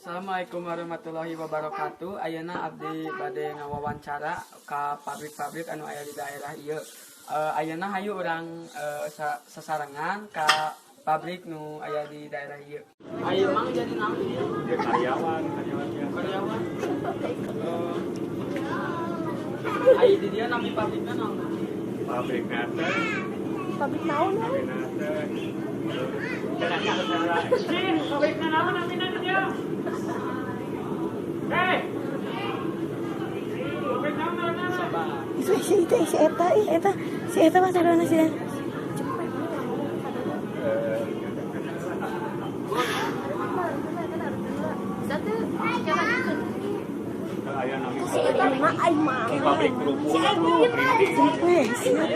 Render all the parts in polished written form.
Assalamualaikum warahmatullahi wabarakatuh. Ayeuna abdi bade ngawawancara ka pabrik-pabrik anu aya di daerah ieu. Ayeuna hayu urang sasarengan ka pabrik nu aya di daerah ieu. Ayo, Mang, jadi naon ieu? Ya, karyawan, karyawan biasa. Karyawan. Aya di dieu nami pabrikna naon? Pabrik teh, Pabrik naon ya? Pabrik teh. Jangan saudara. Cin, pabrikna naon namina dia? Hei. Pabrik naon namina? Sabar. Itu si itu si eta, ih, eta si eta mah sadona si. Eh, aya nami Si eta mah ai mah. Pabrik kerupuk. Si eta Printing. Si nah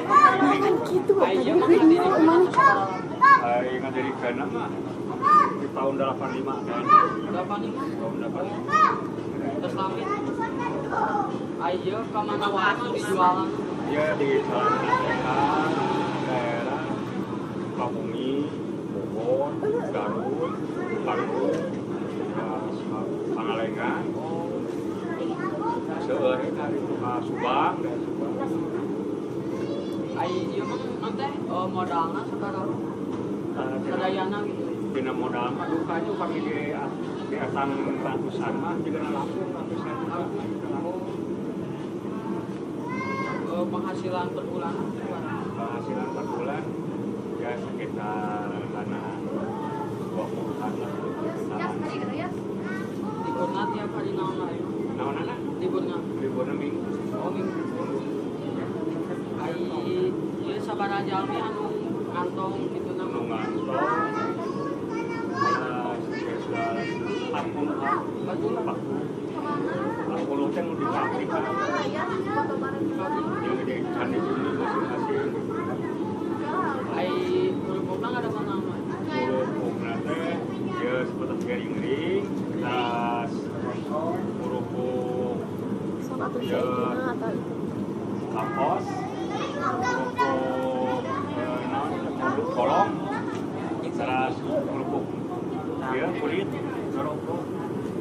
kan gitu Aya tadi mah gue mana? Ai ngadirikeunna mah di tahun 85 kan. 85. Tahun 85. Terus lami. Ayo ka mana wae mah dijualan? Ya, di salah daerah Sukabumi, Bogor, Garut, Bandung, Pangalengan, seueur eta itu ka Subang, daerah Subang. Ai ieu mah nanti modalna sabaraha? Sadayana gitu. Dina modal mah duka itu kami di etang ratusan mah juga laku ratusan juta. Oh. Penghasilan per bulan sabaraha? Penghasilan per bulan ya sekitar karena 20-an lah, 20 jutaan. Liburna tiap hari naon wae? Naon anak? Liburna. Liburna minggu. Oh, minggu. Ai ieu sabaraha jalmi anu ngantong gitu na? Nu ngantong sekitar 40-an. 40. 40. 40 teh nu di pabrik kan. Yang di candi bumi masing-masing. Ai kerupukna ada mana wae? Kerupukna teh ya seperti gering-gering, tas kerupuk. Sok atuh si Ejuna atau itu. Kapos, kerupuk naon, kerupuk kolong, terus kerupuk ya kulit kerupuk.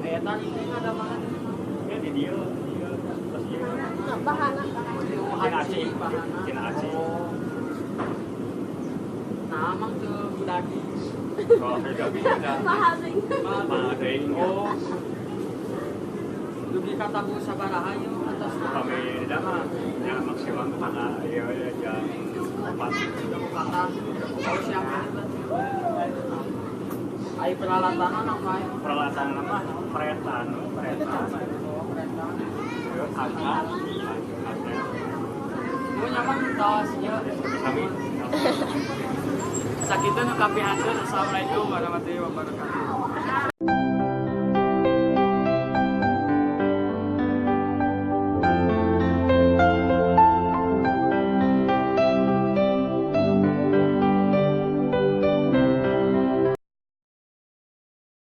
Eta ini ada mana? Ya, di dia dia terus dia Bahana. Nu tina aci. aci bahana. Tina aci. Oh. Nah, emang teu budagi. Kalau tidak bisa. Mahal sih. Mahal teuing. Oh. Dugi ka tabuh sabaraha ieu atasna? Kami di mah ya maksimal mah ya ya jam 4. Jam 4. Oh, siapa itu? Ai peralatan naon wae? Peralatan mah peretan, peretan. Oh, kereta. Ya, kaca, kaca. Nu nyaman tos ieu. Sami. Sakitu nu kapihatur. Assalamualaikum warahmatullahi wabarakatuh.